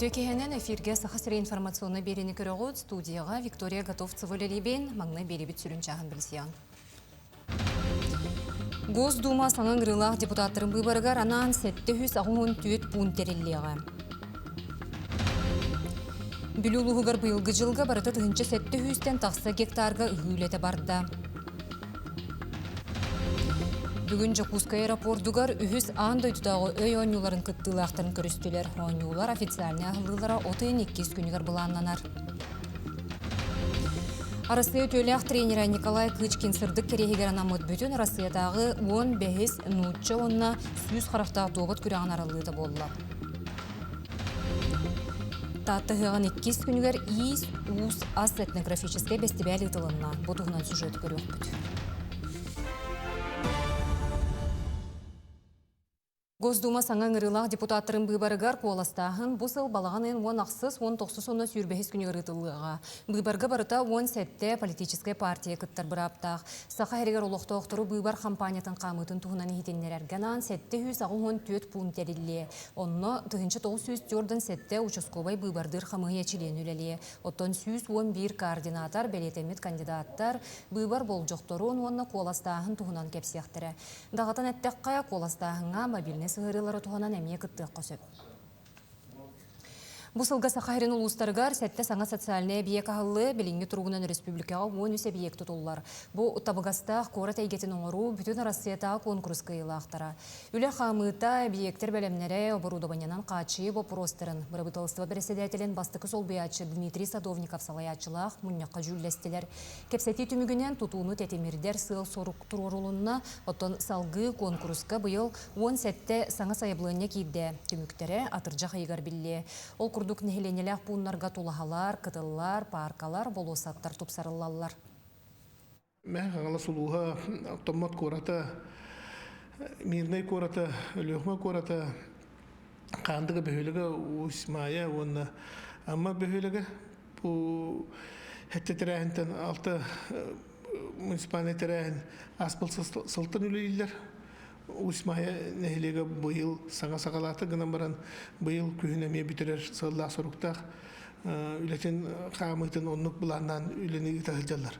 Үтүө киһинэн эфиргэ Саха сирэ информационнай биэриини көрөҕүт. Студияҕа Виктория Готовцева үлэлиибин. Маҥнай биэрибит сүрүн чааһын билсиэҕиҥ. Госдума саҥа ыҥырыылаах депутаттарын быыбарыгар анаан 784 пуун тэриллиэҕэ. Бүлүү улууһугар быйылгы дьылга барыта 1700-тэн тахса гектарга ыһыы үлэтэ барда. Бүгүн Дьокуускай аэропордугар үһүс аан дойдутааҕы өй оонньууларын кыттыылаахтарын көрүстүлэр. Оонньуулар официальнай аһыллыылара от ыйын иккис күнүгэр былааннанар. Арассыыйа үтүөлээх тренерэ Николай Кычкин сырдык кэриэһигэр анаммыт бүтүн Арассыыйатааҕы 15 нуучча уонна 100 харахтаах дуобат күрэҕин арыллыыта буолла. Таатта ыһыаҕын иккис күнүгэр Иис, уус, ас этнографическай бэстибээл ыытылынна. Бу туһунан сюжет көрүөхпүт. Госдума саҥа ыҥырыылаах депутаттарын быыбарыгар куоластааһын бу сыл балаҕан ыйын 16 19 уонна 25 күнүгэр ыытыллыаҕа. Быыбарга барыта 17 политическай партия кыттар бырааптаах. Саха сиригэр олохтоохтору быыбар хампаанньатын хаамыытын туһунан иһитиннэрэргэ анаан 784 пуун тэриллиэ. Онно 1947 участковай быыбардыыр хамыыһыйа чилиэнэ үлэлиэ. Оттон 111 координатор, бэлиэтэммит кандидаттар быыбар болдьохторун уонна куоластааһын туһунан кэпсиэхтэрэ. Даҕатан эттэххэ, куоластааһыҥҥа мобильнай сыһыарыылары туһанан эмиэ кыттыахха сөп. Бу сылга Саха сирин улуустарыгар сэттэ саҥа социальнай эбийиэк аһыллыа, билиҥҥи туругунан өрөспүүбүлүкэҕэ 13 эбийиэк тутуллар. Бу табыгастаах куорат эйгэтин оҥоруу бүтүн Арассыйатааҕы куонкурус кыайыылаахтара. Үлэ хаамыыта, эбийиэктэр бэлэмнэрэ, оборудованиенан хааччыйыы боппуруостарын бырабыыталыстыба бэрэссэдээтэлин бастакы солбуйааччы Дмитрий Садовников салайааччылаах мунньахха дьүүллэстилэр. Кэпсэтии түмүгүнэн тутууну тэтимирдэр сыал-сорук туруорулунна, оттон салгыы куонкуруска быйыл 17 саҥа сайабылыанньа киирдэ. Түмүктэрэ атырдьах ыйыгар биллиэ. Ол курдук нэһилиэнньэлээх пууннарга тулаһалар, кытыллар, пааркалар, болуоссаттар тупсарыллаллар. Мэҥэ Хаҥалас улууһа Томмот куората, Мирнэй куората, Өлүөхүмэ куората, Хаандыга бөһүөлэгэ, Уус Маайа уонна Амма бөһүөлэгэ. Бу сэттэ тэрээһинтэн алта муниципальнай тэрээһин ааспыт сылтан үлэлииллэр. Уус Маайа нэһилиэгэ быйыл саҥа саҕалаата гынан баран быйыл күһүн эмиэ бүтэрэр сыаллаах-соруктаах үлэтин хаамыытын оннук былааннаан үлэни ыыта сылдьаллар.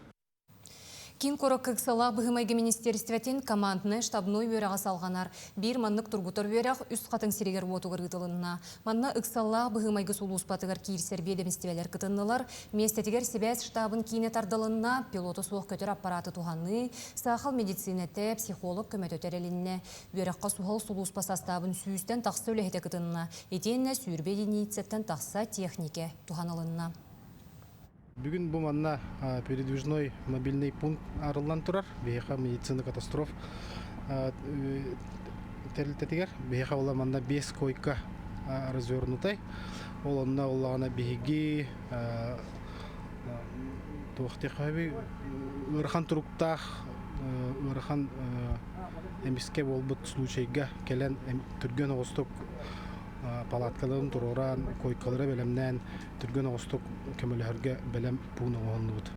Киин куоракка ыксалаах быһыы-майгы министиэристибэтин команднай штабной үөрэҕэ салҕанар. Биир маннык тургутар үөрэх Үс Хатыҥ сиригэр-уотугар ыытылынна. Манна ыксаллаах быһыы-майгы сулууспатыгар киирсэр биэдэмистибэлэр кытыннылар. Миэстэтигэр сибээс штабын киинэ тардылынна, пилота суох көтөр аппараты туһаныы, саахал медицинэтэ, психолог көмөтө тэрилиннэ. Үөрэххэ суһал сулууспа састаабын сүүстэн тахса үлэһитэ кытынна. Итиэннэ 20 единицэттэн тахса техникэ туһанылынна. Бүгүн бу манна передвижной мобильный пункт арыллан турар. Биһиэхэ медицина катастроф тэрилтэтигэр. Биһиэхэ ол манна биэс койка развернутай. Ол онно оллаҕына биһиги туох диэххэ ыарахан туруктаах ыарахан эмискэ буолбут случайга кэлэн түргэн оҕустук палаткаларын туруоран, койкалары бэлэмнээн түргэн оҕустук көмөлөһөргө бэлэм пуун оҥоһуннубут.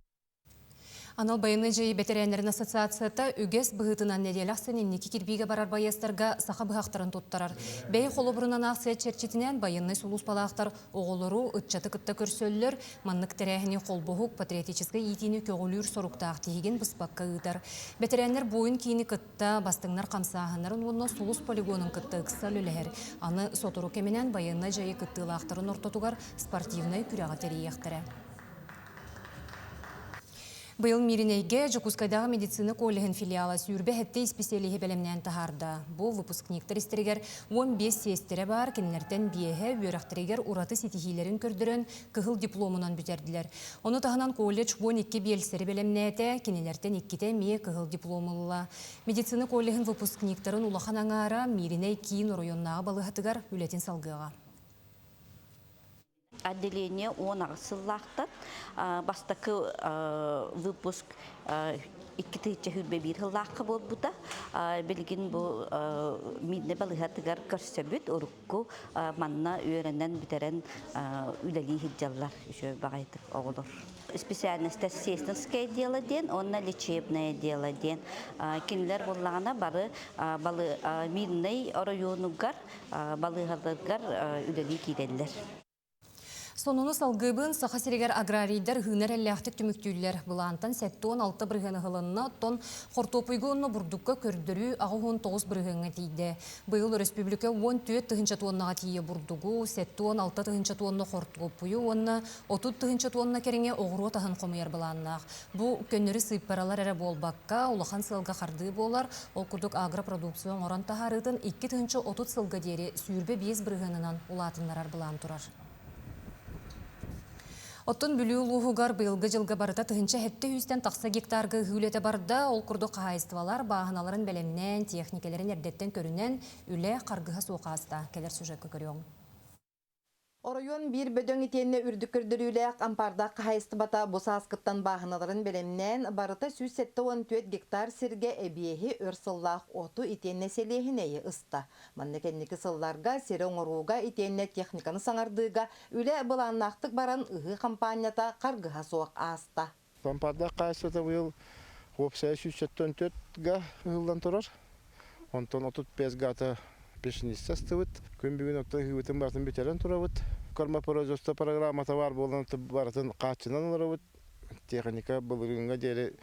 Анал байыаннай дьайыы бэтэрээннэрин ассоциацията үгэс быһыытынан нэдиэлэ ахсын инники кирбиигэ барар байыастарга саха быһахтарын туттарар. Бэйэ холобурунан аахсыйа чэрчитинэн байыаннай сулууспалаахтар оҕолору, ыччаты кытта көрсөллөр, маннык тэрээһини холбоһук патриотическай иитиини көҕүлүүр соруктаах тиһигин быспакка ыытар. Бэтэрээннэр буойун киини кытта бастыҥнар хамсааһыннарын уонна Сулус полигонун кытта ыкса үлэлэһэр. Аны сотору кэминэн байыаннай дьайыы кыттыылаахтарын ортотугар спортивнай күрэҕи тэрийиэхтэрэ. Быйыл Мииринэйгэ Дьокуускайдааҕы медицина коллеһын филиала 27 исписэлииһи бэлэмнээн таһаарда. Бу выпускниктар истэригэр 15 сиэстэрэ баар, кинилэртэн биэһэ үөрэхтэригэр ураты ситиһиилэрин көрдөрөн кыһыл дипломунан бүтэрдилэр. Ону таһынан колледж 12 биэлсэри бэлэмнээтэ, кинилэртэн иккитэ эмиэ кыһыл диплом ылла. Медицина коллеһын выпускниктарын улахан аҥаара Мииринэй киин оройуоннааҕы балыыһатыгар үлэтин салгыаҕа. Отделение 18 сыллаахтан бастакы выпуск 2021 сыллаахха буолбута. Билигин бу Миирнэ балыыһатыгар көрсөбүт урукку манна үөрэнэн бүтэрэн үлэлии сылдьаллар үчүгэй баҕайытык оҕолор. Специальностар сестринское дело диэн уонна лечебное дело диэн. Кинилэр буоллаҕына бары Мирнэй оройуонугар балыыһаларыгар үлэлии киирэллэр. Сонуну салгыыбын Саха сиригэр аграрийдар ыһыыны эрэллээхтик түмүктүүллэр. Былаантан 76 бырыһыан ыһылынна, оттон хортуоппуйга уонна бурдукка көрдөрүү 89 бырыһыаҥҥа тиийдэ. Быйыл өрөспүүбүлүкэ 14 тыһыынча туоннаҕа тиийэ бурдугу, 76 тыһыынча туонна хортуоппуйу уонна 30 тыһыынча туонна кэриҥэ оҕуруот аһын хомуйар былааннаах. Бу көннөрү сыыппаралар эрэ буолбакка, улахан сыалга хардыы буолар. Ол курдук агропродукция оҥорон таһаарыытын 2030 сылга диэри 25 бырыһыанынан улаатыннарар былаан турар. Оттон Бүлүү улууһугар быйылгы дьылга барыта 1700-тэн тахса гектарга ыһыы үлэтэ барда. Ол курдук хаһаайыстыбалар бааһыналарын бэлэмнээн, техникэлэрин эрдэттэн көрүнэн, үлэ харгыһа суох ааста. Кэлэр сюжекка көрүөҥ. Оройуон биир бөдөҥ итиэннэ үрдүк көрдөрүүлээх ампаардаах хаһаайыстыбата бу сааскыттан бааһыналарын бэлэмнээн, барыта 174 гектар сиргэ эбиэһи өр сыллаах оту итиэннэ сэлиэһинэйи ыста. Манна кэнники сылларга сири оҥорууга итиэннэ техниканы саҥардыыга үлэ былааннаахтык баран ыһыы хампаанньата харгыһа суох ааста. Ампаардаах хаһаайыстыбата быйыл уопсайа 174 га ыһыллан турар. Онтон 35 гата пшеница астыбыт. Күн бүгүн оттон ыһыыбытын барытын бүтэрэн турабыт. Кормопроизводство программата баар буолан барытын хааччынан олоробут. Техника былырыыҥҥа диэри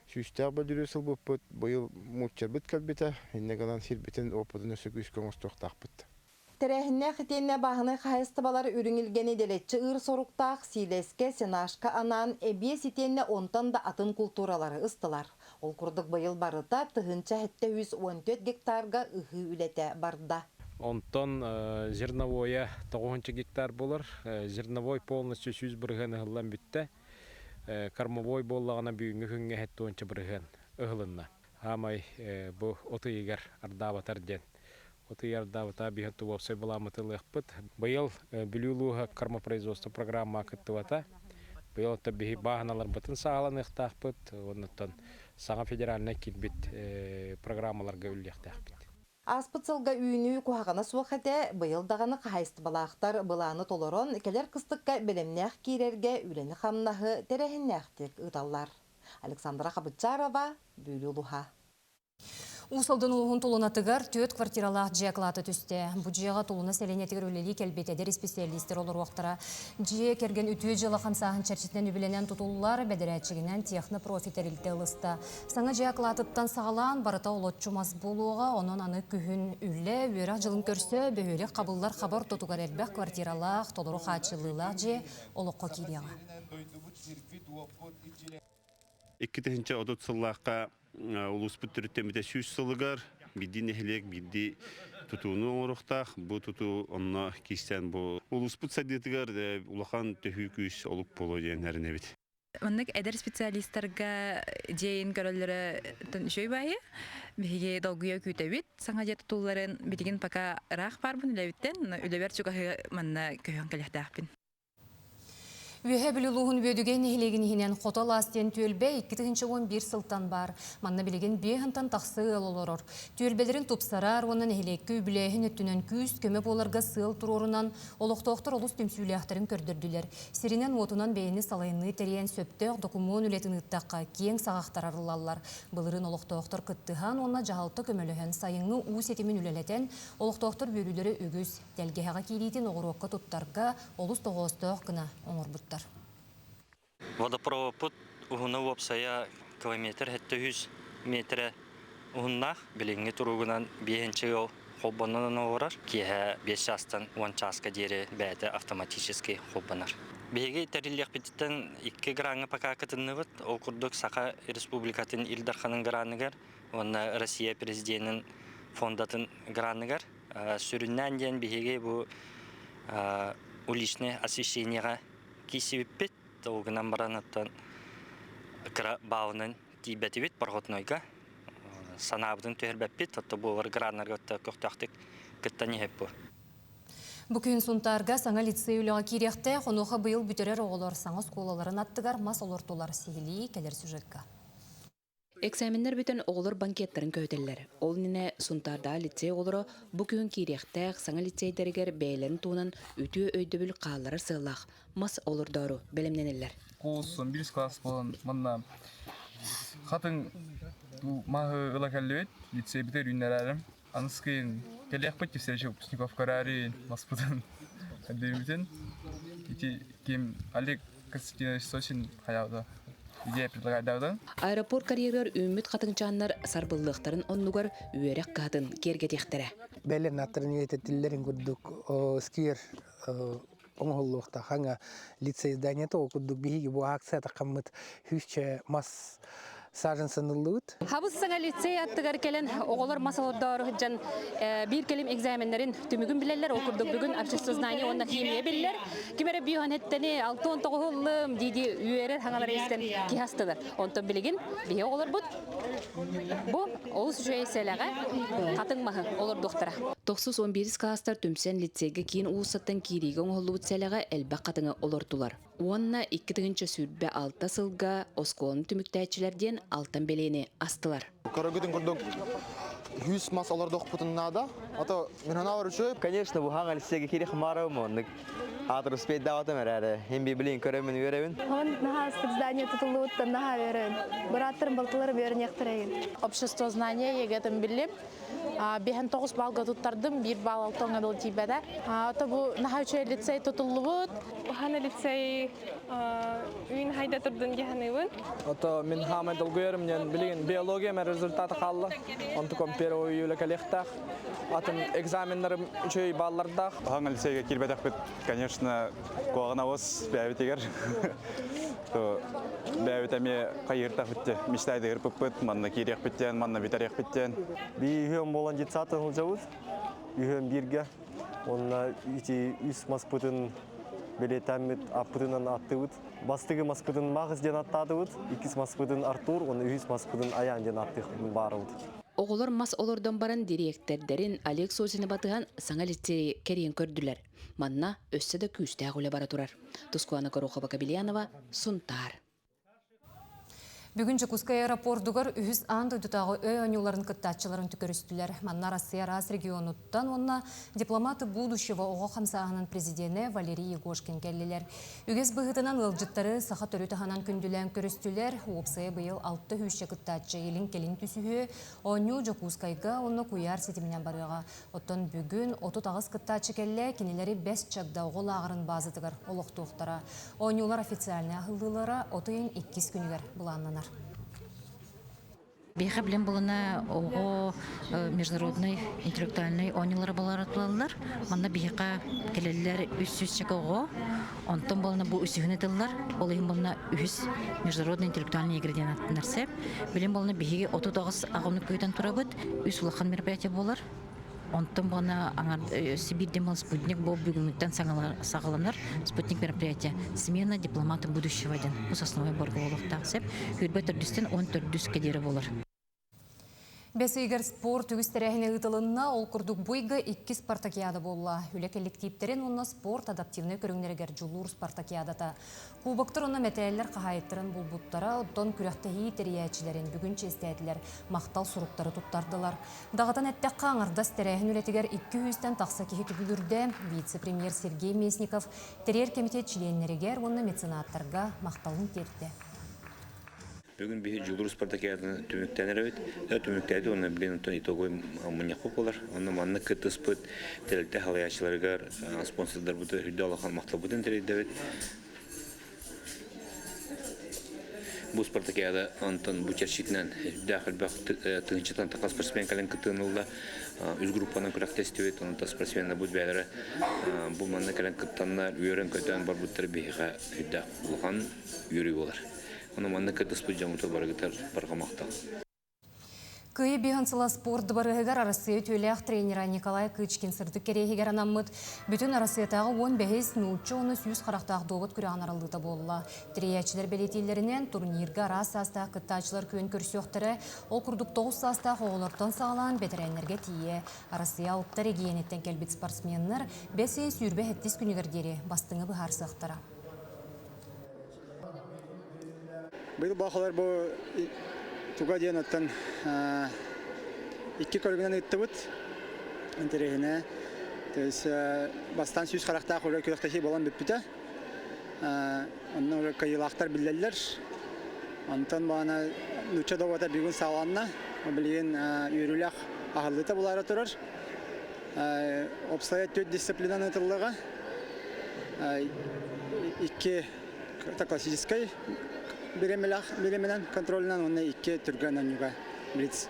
сүүстээх бөлүрүү сылбыппыт. Быйыл мульчербыт кэлбитэ. Инньэ гынан сирбитин, оппутун өссө күүскэ оҥостуохтаахпыт. Тэрээһиннээх итиэннэ бааһынай хаһаайыстыбалар үрүҥ илгэни дэлэччи ыыр соруктаах сиилэскэ, сенажка анаан эбиэс итиэннэ онтон да атын култууралары ыстылар. Ол курдук быйыл барыта 1714 гектарга ыһыы үлэтэ барда. Онтон зерновойа тоҕуһунча гектар буолар. Зерновой полностью 100% ыһыллан бүттэ. Кормовой буоллаҕына бүгүҥҥү күҥҥэ 70 бырыһыан ыһылынна. Аамай бу от ыйыгар ардаабатар диэн От ыйардаабыта биһи уопсай былааммыты ылыахпыт. Быйыл Бүлүү улууһа кормопроизводство программаҕа кыттыбата. Быйыл оттон биһи бааһыналарбытын саҕаланыахтаахпыт, оннуттан саҥа федеральнай киирбит программаларга үлэлиэхтээхпит. Ааспыт сылга үүнүү куһаҕана суох этэ, быйыл даҕаны хаһаайыстыбалаахтар былааны толорон, кэлэр кыстыкка бэлэмнээх киирэргэ үлэни-хамнаһы тэрээһиннээхтик ыыталлар. Александра Хабытчарова, Бүлүү улууһа. Уус Алдан улууһун Тулунатыгар түөрт квартиралаах дьиэ акылаата түстэ. Бу дьиэҕэ Тулуна сэлиэнньэтигэр үлэлии кэлбит эдэр исписэлиистэр олоруохтара. Дьиэ кэргэн үтүө дьыала хамсааһын чэрчитинэн үбүлэнэн тутуллар, бэдэрээччигинэн технопрофи тэрилтэ ылыста. Саҥа дьиэ акылаатыттан саҕалаан барыта олоччу мас буолуоҕа, онон аны күһүн үлэ, үөрэх дьылын көрсө бөһүөлэк хабыллар хаба ортотугар элбэх квартиралаах, толору хааччыллыылаах дьиэ олоххо киириэҕэ. 2030 сыллаахха улууспут төрүттэммитэ 100 сылыгар биирдии нэһилиэк биирдии тутууну оҥоруохтаах. Бу тутуу онно киирсэн бу улууспут сайдыытыгар улахан төһүү күүс олук буолуо диэн эрэнэбит. Маннык эдэр специалистарга дьиэйин көрөллөрө үчүгэй баайы. Биһиги долгуйа күүтэбит. Саҥа дьиэ тутулларын билигин пока ыраах баарбын үлэбиттэн, үлэбэр чугаһы манна көһөн кэлиэхтээхпин. Үөһээ Бүлүү улууһун Үөдүгэй нэһилиэгин иһинэн Хото Алаас диэн түөлбэ 2011 сылтан баар. Манна билигин биэһинтэн тахса ыал олорор. Түөлбэлэрин тупсарар уонна нэһилиэккэ үбүлээһин өттүнэн күүс көмө буоларга сыал туруорунан олохтоохтор олус түмсүүлээхтэрин көрдөрдүлэр. Сиринэн-уотунан бэйэни салайыныы тэрийэн сөптөөх докумуон үлэтин ыыттахха киэҥ саҕахтар арыллаллар. Былырыын олохтоохтор кыттыһан уонна дьаһалта көмөлөһөн сайыҥҥы уу ситимин үлэлэтэн олохтоохтор үөрүүлэрэ үгүс. Тэлгэһэҕэ киириитин оҕуруокка туттарга олус тоҕоостоох гына оҥорбуттар. Водопроводпут уһуна уопсайа километр 700 метрэ уһуннаах. Билиҥҥи туругунан биэһинчи ыал холбонон олорор. Киэһэ 5 чаастан 10 чааска диэри бэйэтэ автоматически холбонор. Биһиги тэриллиэхпититтэн икки граҥҥа пока кытынныбыт. Ол курдук Саха Республикатын Ил Дарханын граныгар уонна Россия президенин фондатын граныгар. Сүрүннээн диэн биһиги бу уличное освещениеҕа киирсибиппит. Ол гынан баран оттон кыра баалынан тиийбэтибит проходнойга. Санаабытын түһэрбэппит, отто буолар граннарга көхтөөхтүк кыттан иһэп бу. Бу күн Сунтаарга саҥа лицей үлэҕэ киириэхтээх, онуоха быйыл бүтэрэр оҕолор саҥа оскуолаларын аттыгар мас олортулар сиһилии кэлэр сюжекка. Экзаменнар бүтэн оҕолор банкеттарын көһүтэллэр. Ол иннинэ Сунтаардааҕы лицей оҕолоро бу күһүн киириэхтээх саҥа лицейдэригэр бэйэлэрин туһунан үтүө өйдөбүл хаалларар сыаллаах мас олордоору бэлэмнэнэллэр. Куолуссун бирис класс буолан манна хатыҥ маһы ыла кэллибит, лицейбитигэр үүннэрээрим. Аныскыйын кэлиэхпит встреча выпускников көрөөрү маспытын. Эдебитин ити ким Олег Константинович Сосин хаябыта идея предлагайдаабыта. Аэропорт карьерыгар үүммүт хатыҥчааннар сарбыллыахтарын оннугар үөрэх кыһатын киэргэтиэхтэрэ. Бэлэн аттарын үйэтэтиллэрин курдук сквер оҥоһуллуохтаах хаҥа лицей зданиета ол курдук биһиги бу акция таххаммыт хүүсчэ мас саженсын ыллыбыт. Хабыс саҥа лицей аттыгар кэлэн оҕолор мас олордоору сылдьан биир кэлим экзаменнарын түмүгүн билэллэр. Ол курдук бүгүн обществознание уонна химия биллэр. Ким эрэ биоһан эттэни алтон тоҕуһуллум дии-дии үөрэр хаҥалары истэн киһи астынар. Онтон билигин биһи оҕолорбут бу олус үчүгэй сэлэҕэ хатыҥ маһы олордуохтара. Тохсус 11 кылаастар түмсэн лицейгэ киин уулуссаттан киириигэ оҥоһуллубут сэлэҕэ элбэх хатыҥы олортулар. Уонна 2026 сылга оскуоланы түмүктээччилэр диэн алтан бэлиэни астылар. Көрөгүтүн курдук 100 мас олордохпутун наада. А то мин ханаабар үчүгэй. Конечно, бу лицейге кири хмарабым оннук. Аатыр успейдаабатым эрээри. Хин библин көрөмүн үөрэбин. Хон наһаа здание тутуллубуттан наһаа үөрөбүн. Бырааттарым балтыларым үөрэньэхтэрэгин. Общество знания ЕГЭ-тин биллим. Биһэн тоҕус балга туттардым, биир балл алтоҥҥа дылы тиийбэтэ. Ото бу наһаа үчүгэй лицей тутуллубут. Ухана лицей үүн хайда турдун дьаһаныбын. Ото мин хаамай долгуйарым диэн билигин биология мэр результаты хаалла. Онтуком первый июля кэлиэхтээх. Атын экзаменнарым үчүгэй баллардаах. Хаҥа лицейге киирбэтэхпит, конечно, куһаҕан бэйэбитигэр. То бэйэбит эмиэ хайыыртахпыт мечтайдыырпыппыт, манна киириэхпиттэн, манна бүтэриэхпиттэн. Би үһүөн болан детсатын сылдьабыт. Үһүөн бииргэ. Онна ити үс маспытын билетаммит аппытынан аттыбыт. Бастыгы маспытын Махыс диэн аттаатыбыт, иккис маспытын Артур, онно үһүс маспытын Аян диэн аттыахпытын баарыбыт. Оҕолор мас олордон баран дириэктэрдэрин Олег Сосины батыһан саҥа лицейи кэрийэн көрдүлэр. Манна өссө да күүстээх үлэ бара турар. Тускуана Горохова-Кобельянова, Сунтаар. Бүгүн Дьокуускай аэропордугар үһүс аан дойдутааҕы өй оонньууларын кыттааччыларын түкөрүстүлэр. Манна Россия араас регионуттан уонна дипломаты будущего оҕо хамсааһынын президенэ Валерий Егошкин кэллилэр. Үгэс быһыытынан ыалдьыттары саха төрүт аһынан күндүлээн көрүстүлэр. Уопсайа быйыл алта сүүсчэ кыттааччы илин-кэлин түсүһүө оонньуу Дьокуускайга уонна куйаар ситиминэн барыаҕа. Оттон бүгүн 38 кыттааччы кэллэ, кинилэри Бэс Чагда оҕо лааҕырын баазатыгар олохтуохтара. Оонньуулар официальнай аһыллыылара от ыйын иккис күнүгэр былааннанар. Биһиэхэ билим булана оҕо международный интеллектуальный оонньуулара болар тулаллар. Манна биһиэхэ кэлэллэр 300 чека оҕо. Онтон болна бу үсүһүн ытыллар. Ол иһин болна үһүс международный интеллектуальный игры диэн аттынар Билим болна биһиги 39 аҕаны күүтэн турабыт. Үс улахан мероприятие болар. Онтон буона Сибирь демон спутник бу бүгүҥҥүттэн саҕаланар спутник мероприятие смена дипломата будущего диэн бу сосновой борго буолуохтаах сөп. Хүрбэ төрдүстэн 14-кэ диэри буолар. Бэс ыйыгар спорт үгүс тэрээһинэ ыытылынна, ол курдук бу ыйга икки спартакиада буолла. Үлэ коллективтэрин уонна спорт адаптивнай көрүҥнэригэр дьулуур спартакиадата. Кубоктар уонна мэтээллэр хаһаайыттарын булбуттара, оттон күрэхтэһии тэрийээччилэрин бүгүн чиэстээтилэр, махтал суруктары туттардылар. Даҕатан эттэххэ, аҥардас тэрээһин үлэтигэр 200-тэн тахса киһи түбүгүрдэ. Вице-премьер Сергей Местников тэрийэр кэмитиэт чилиэннэригэр уонна меценаттарга махталын тиэртэ. Бүгүн биһи Дьулуур спартакиаданы түмүктэнэр эбит. Түмүктээти уонна билин онтон итоговый мунньахпыт буолар. Онно маннык кыттыспыт тэрилтэ халайааччыларыгар, спонсордарбытыгар үрдэ улахан махталбытын тириэрдэбит. Бу спартакиада онтон бу чэрчитинэн үрдээх элбэх тыһыынчаттан тахса спортсмен кэлэн кыттыыны ылла. Үс группанан күрэхтэстибит. Онон спортсменнарбыт бэйэлэрэ бу манна кэлэн кыттаннар, үөрэн-көтөн барбыттар биһиэхэ үрдээх улахан үөрүү буолар. Ону манна кыттыспыт дьоммутугар барыгытар барҕа махтал. Кыайыы биһан сыла спорт дыбарыһыгар Арассыыйа үтүөлээх тренера Николай Кычкин сырдык кэриэһигэр анаммыт бүтүн Арассыйатааҕы 15 нуучча уонна сүүс харахтаах дуобат күрэҕин арыллыыта буолла. Тэрийээччилэр бэлиэтииллэринэн, турнирга араас саастаах кыттааччылар күөн көрсүөхтэрэ. Ол курдук 9 саастаах оҕолортон саҕалаан бэтэрээннэргэ тиийэ Арассыйа алта эрэгийиэниттэн кэлбит спортсменнар бэс ыйын 27 күнүгэр диэри бастыҥы быһаарсыахтара. Быйыл баахалар бу туга диэн оттон икки көрүҥүнэн ыыттыбыт. Интэриэһинэ. То есть бастаан сүүс харахтаах үлэ күрэхтэһии буолан бүппүтэ. Онно уже кыайыылаахтар биллэллэр. Онтон баана нуучча добуота бүгүн саҕаланна. Билигин үөрүүлээх аһыллыыта булаара турар. Уопсайа түөрт дисциплинаны ыытыллыаҕа. Икки классическай бириэмэлээх бириэмэнэн контролунан уонна икки түргэн оонньууга блиц.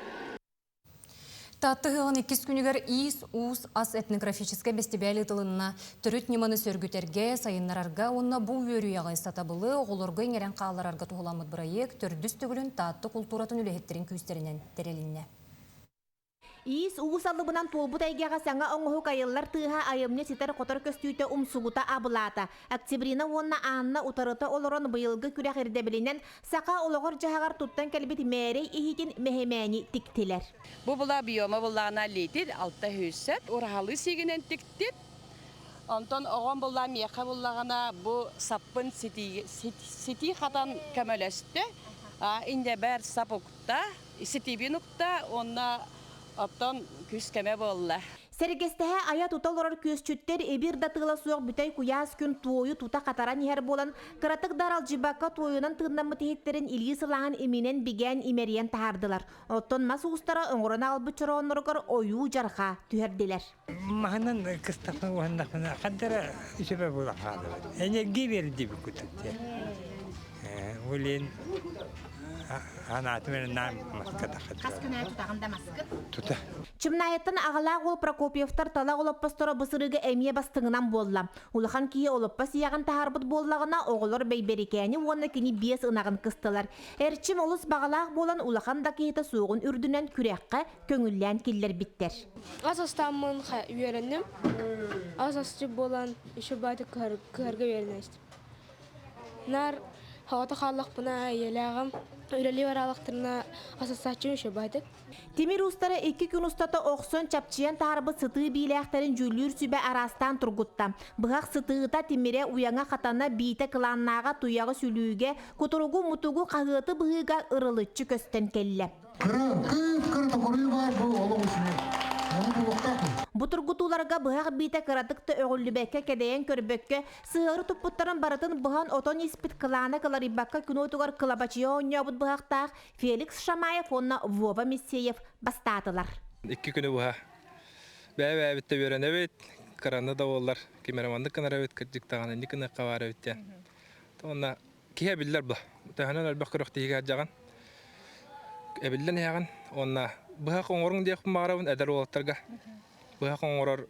Таатта ыһыаҕын иккис күнүгэр Иис-уус ас этнографическай бэстибээл ыытылынна. Төрүт ньыманы сөргүтэргэ, сайыннарарга уонна бу үөрүйэҕи, сатабылы оҕолорго иҥэрэн хаалларарга туһуламмыт бырайыак төрдүс төгүлүн Таатта култууратын үлэһиттэрин күүстэринэн тэрилиннэ. Иис-уус алыбынан туолбут эйгэҕэ саҥа оҥоһук айыллар тыаһа айымньы ситэр-хотор көстүүтэ умсугута абылаата. Октябрина уонна Анна утарыта олорон быйылгы күрэх ирдэбилинэн саха олоҕор-дьаһаҕар туттан кэлбит мээрэй иһитин мэһэмээни тиктилэр. Бу була биома буллаҕына литр 600 ураһалыы сиигинэн тиктим. Онтон оҕом булла миэхэ буллаҕына бу саппын ситии хатан көмөлөстө. Иннебэр сап укта, ситиибин укта уонна оттон күүс-көмө буолла. Сэргэстэһэ айа-тута олорор күөсчүттэр эбир да тыала суох бүтэй куйаас күн туойу тута хатаран иһэр буолан, кыратык да аралдьыйбакка туойунан тыыннаммыт иһиттэрин илии сылааһын иминэн бигээн имэрийэн таһаардылар. Оттон мас уустара оҥорон аҕалбыт чороонноругар ойуу-дьарҕаа түһэрдилэр. Маһынан кыстахпына уһаннахпына ханна үчүгэй буолан хаалабыт. Энергия биэрдибит курдук диэн. Улин анаатым эрэ наам маска Хас күн аайы тутаҕын да маскын? Тута. Чымнаайыттан аҕалаах уол Прокопьевтар талах олоппосторо бу сырыыга эмиэ бастыҥынан буолла. Улахан киһи олоппос ийэҕин таһаарбыт буоллаҕына, оҕолор Бэйбэрикээни уонна кини биэс ынаҕын кыстылар. Эрчим олус баҕалаах буолан улахан да киһитэ суоҕун үрдүнэн күрэххэ көҥүллээн киллэрбиттэр. Ас астааммын үөрэнним. Ас асчыт буолан еще баатык кыһарга үөрэнэ истим. Наар хаҕата хааллахпына ийэлээҕим үлэлии бараалахтарына асассааччым еще баатык. Тимир уустара икки күн устата охсон чапчыйан таһаарбыт сытыы биилээхтэрин дьүүллүүр сүбэ араастаан тургутта. Быһах сытыыта, тимирэ, уйаҥа, хатана, биитэ, кылааннааҕа, туйаҕы, сүлүүгэ, кутуругу, мутугу, хаһыаты быһыыга ырылыччы көстөн кэллэ. Кыра, кып-кыра токуруйу баар бу олох үчүгэй. Ону булуохтаахпын. Бу тургутууларга быһах биитэ кыратык да өҕүллүбэккэ, кэдэйэн көрбөккө, сыһыары туппуттарын барытын быһан отон испит кылаана кыларыйбакка күн уотугар кылабачыйа оонньообут быһахтаах Феликс Шамаев уонна Вова Миссеев бастаатылар. Икки күнү быһа бэйэ-бэйэбиттэ үөрэнэбит, кыраны да буоллар, ким эрэ маннык гынар эбит, кырдьык даҕаны инник гыныахха баар эбит диэн. Уонна киһи эбиллэр бу. Төһөнөн элбэх күрэхтэһиигэ сылдьаҕын, эбиллэн иһэҕин. Уонна быһах оҥоруҥ диэхпин баҕарабын эдэр уолаттарга. Быһах оҥорор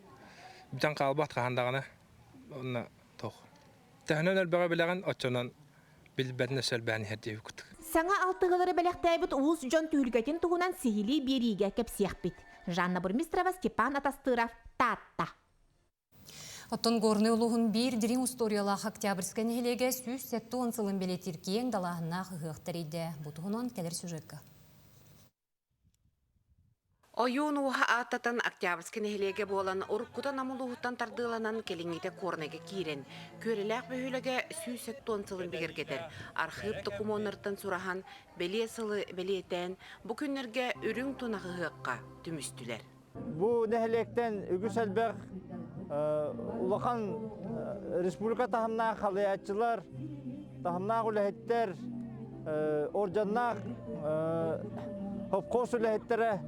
бүтэн хаалбат хаһан даҕаны. Уонна туох. Төһөнөн элбэҕи билэҕин, оччонон билбэтин өссө элбээн иһэр диэбиккит. Саҥа алтыһыылары бэлэхтээбит уус дьон түһүлгэтин туһунан сиһилии биэриигэ кэпсиэхпит. Жанна Бурмистрова, Степан Атастыров, Таатта. Оттон Горнай улууһун биир дириҥ устуоруйалаах Октябрьскай нэһилиэгэ 170 сылын бэлиэтиир киэҥ далааһыннаах ыһыах тэрийдэ. Бу туһунан кэлэр сюжекка. Ойуун ууһа ааттатан Октябрьскай нэһилиэгэ буолан, уруккута Нам улууһуттан тардыыланан, кэлиҥҥитэ Куорнайга киирэн, Күөрэлээх бөһүөлэгэ 170 сылын бигэргэтэр. Архыып докумуоннарыттан сураһан, бэлиэ сылы бэлиэтээн, бу күннэргэ үрүҥ тунах ыһыахха түмүстүлэр. Бу нэһилиэктэн үгүс элбэх улахан республика таһымнаах халыйааччылар, таһымнаах үлэһиттэр, орденнаах совхоз үлэһиттэрэ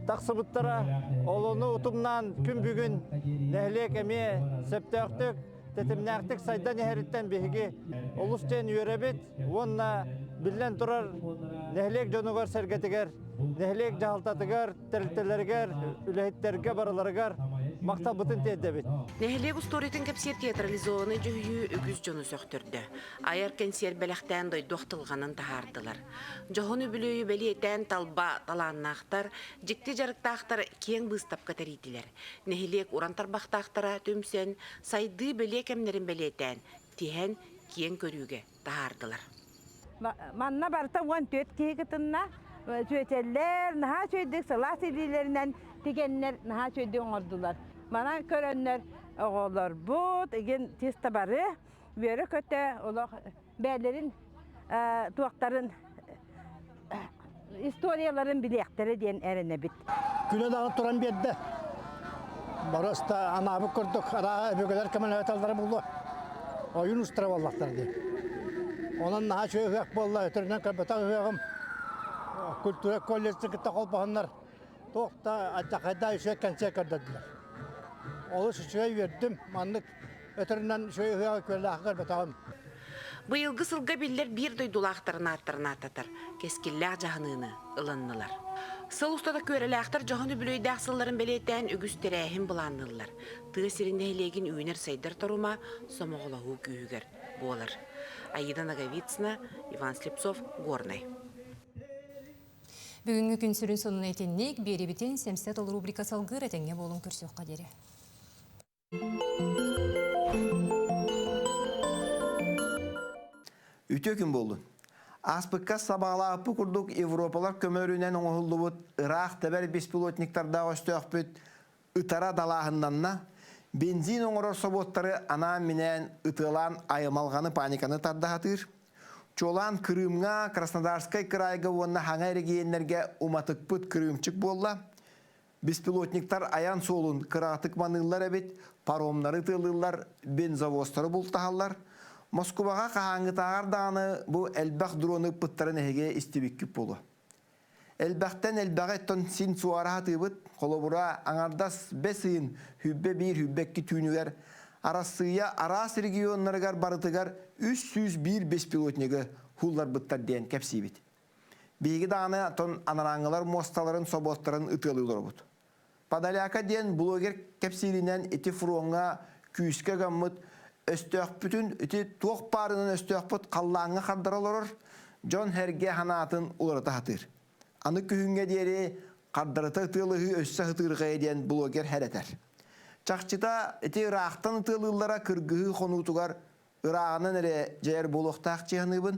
тахсыбыттара. Ол ону утумнаан күн бүгүн нэһилиэк эмиэ сөптөөхтүк, тэтимнээхтик сайдан иһэриттэн биһиги олус диэн үөрэбит уонна биллэн турар нэһилиэк дьонугар-сэргэтигэр, нэһилиэк дьаһалтатыгар, тэрилтэлэригэр, үлэһиттэргэ барыларыгар махталбытын тиэрдэбит. Нэһилиэк устуоруйатын кэпсиир театрализованнай дьүһүйүү үгүс дьону сөхтөрдө. Айар кэнсиэр бэлэхтээн дойду ахтылҕанын таһаардылар. Дьоһун үбүлүөйү бэлиэтээн талба талааннаахтар, дьикти дьарыктаахтар киэҥ быыстапка тэрийдилэр. Нэһилиэк уран тарбахтаахтара түмсэн, сайдыы бэлиэ кэмнэрин бэлиэтээн, тиһэн, киэҥ көрүүгэ таһаардылар. Манна барыта 14 киһи кытынна. Сүөчэллэр, наһаа үчүгэйдик сылаас илиилэринэн тигэннэр наһаа үчүгэйдик оҥордулар. Манан көрөннөр оҕолорбут игин чисто бары үөрэ-көтө олох бэйэлэрин туохтарын историяларын билиэхтэрэ диэн эрэнэбит. Күнэ даҕаны туран биэрдэ. Барыста анаабыт курдук арааһа өбүгэлэр көмөлөһөтөллөрө буолуо. Ойун устара буоллахтара дии. Онон наһаа үчүгэй ыһыах буолла, өтөрүнэн көрбөтөх ыһыаҕым. Культура колледжын кытта холбоһоннор туох да алдьархайдаах үчүгэй концерт көрдөрдүлэр. Олус үчүгэй үөрдүм. Маннык. Өтөрүнэн үчүгэй ыһыаҕы күөллээххэ көрбөтөҕүм. Быйылгы сылга биллэр биир дойдулаахтарын ааттарын ааттатар кэскиллээх дьаһаныыны ылыннылар. Сыл устата күөрэлээхтэр дьоһун үбүлүөйдээх сылларын бэлиэтээн үгүс тэрээһин былаанныыллар. Тыа сирин нэһилиэгин үүнэр-сайдар торума сомоҕолоһуу күүһүгэр буолар. Аида Ноговицына, Иван Слепцов, Горнай. Бүгүҥҥү күн сүрүн сонуна итинник, биэрибитин Сэмсэ тыл рубрика салгыыр этэҥҥэ буолун көрсүөххэ диэри. Үтүө күн буоллун. Ааспыкка сабаҕалаабыппыт курдук Европалар көмөлөрүнэн оҥоһуллубут ыраах тэбэр беспилотниктардаах өстөөхпүт ытара далааһыннанна, бензин оҥорор собуоттары анаан-минээн ытыалаан аймалҕаны паниканы тардаһатыыр. Чуолаан Крымҥа, Краснодарскай кыраайга уонна хаҥа эрэгийиэннэргэ уматыкпыт кырыымчык буолла. Беспилотниктар айан суолун кыраҕатык маныыллар эбит, паромнары тыалыыллар, бензовозтары бултаһаллар. Москубаҕа хаһааҥҥытааҕар даҕаны бу элбэх дрону ыппыттарын эһиги истибиккит буолуо. Элбэхтэн элбэҕи оттон син суоара сатыыбыт. Холобура, аҥардас бэс ыйын хүббэ биир хүббэ икки түүнүгэр Арассыыйа араас регионнарыгар барытыгар 301 беспилотнигы һуулларбыттар диэн кэпсиибит. Биһиги даҕаны оттон анарааҥҥылар муосталарын, собуоттарын ытыалыы олоробут. Подоляка диэн блогер кэпсииринэн ити фроҥҥа күүскэ гаммыт өстөөхпүтүн ити туох баарынан өстөөхпүт халлааҥҥа хардара олорор, дьон-сэргэ санаатын уларыта сатыыр. Аны күһүҥҥэ диэри хардарыта ытыалаһыы өссө сытыырҕайа диэн блогер хэрэтэр. Чахчыта ити ыраахтан ытыалыыллара кыргыһыы хонуутугар Ырааҕынан эрэ дьайар буолуохтаах дьиһаныыбын,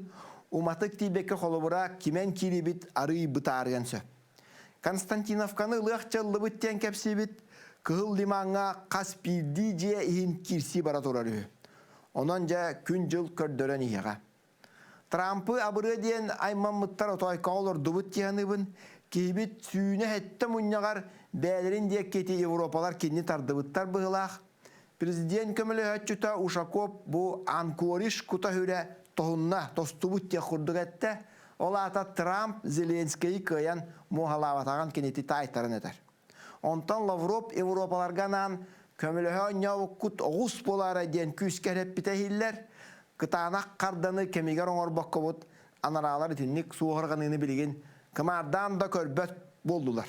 уматык тиийбэккэ холобура кимэн киирибит арыый бытаарыан сөп. Константиновканы ылыах дьаллыбыт диэн кэпсиибит, Кыһыл Лимаҥҥа хас биирдии дьиэ иһин киирсии бара турар үһү. Онон дьэ күн-дьыл көрдөрөн иһиэҕэ. Трампы абырыа диэн аймаммыттар отоойкоҕо олордубут дьиһаныыбын, киһибит сүүнэ сэттэ мунньаҕар бэйэлэрин диэки ити европалар кинини тардыбыттар быһыылаах, Президент көмөлөһөөччүтэ Ушаков бу Анкориш кута-хүрэ тоһунна, тостубут диэх курдук эттэ. Ол аата Трамп Зеленскэйи кыайан муоһалаабатаҕын кинити таайтаран этэр. Онтон Лавров Европаларга анаан көмөлөһө оонньообуккут оҕус буолаарай диэн күүскэ эрэппитэ иһиллэр. Кытаанах харданы кэмигэр оҥорбоккобут анараалар итинник суоһурҕаныыны билигин кымаардаан да көрбөт буоллулар.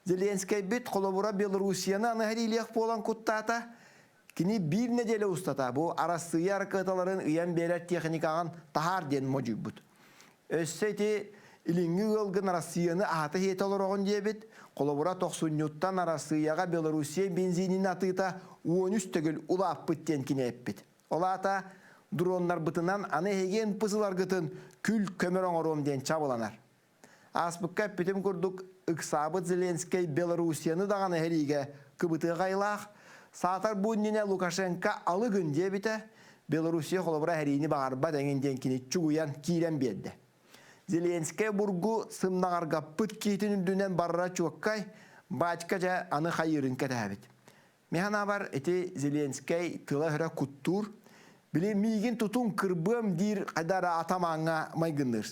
Зеленскэйбит холобура Белоруссияны аны сэриилиэх буолан куттаата. Кини биир нэдиэлэ устата бу Арассыыйа аракыаталарын ыйан биэрэр техникаҕын таһаар диэн модьуйбут. Өссө ити илиҥҥи ыалгын Арассыыйаны аһата-сиэтэ олороҕун диэбит. Холобура тохсунньуттан Арассыыйаҕа Белоруссия бензинин атыыта 13 төгүл улааппыт диэн кини эппит. Ол аата дроннарбытынан аны эһиги НПЗ-ларгытын күл-көмөр оҥоруом диэн чабыланар. Ааспыкка эппитим курдук, ыксаабыт Зеленскэй Белоруссияны даҕаны сэриигэ кыбытыах айылаах, саатар бу иннинэ Лукашенко алы гын диэбитэ, Белоруссия холобура сэриини баҕарбат эҥин диэн кини чугуйан киирэн биэрдэ. Зеленскэй бургу сымнаҕаргаппыт киитин үрдүнэн барара чуоккай, батька дьэ аны хайыырын кэтэһэбит. Мин санаабар ити Зеленскэй тыла-өһөрө куттуур, били миигин тутуҥ кырбыам диир хайда эрэ атамааҥҥа майгынныыр.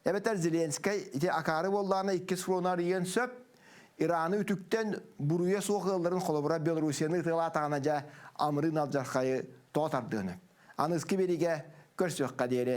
Эбэтэр Зеленскэй ити акаары буоллаҕына иккис фрону арыйыан сөп, Ираны үтүктэн буруйа суох ыалларын холобура Белоруссияны ытыалаатаҕына дьэ амырыын алдьархайы тоҕо тардыан Аныгыскы биэриигэ көрсүөххэ диэри.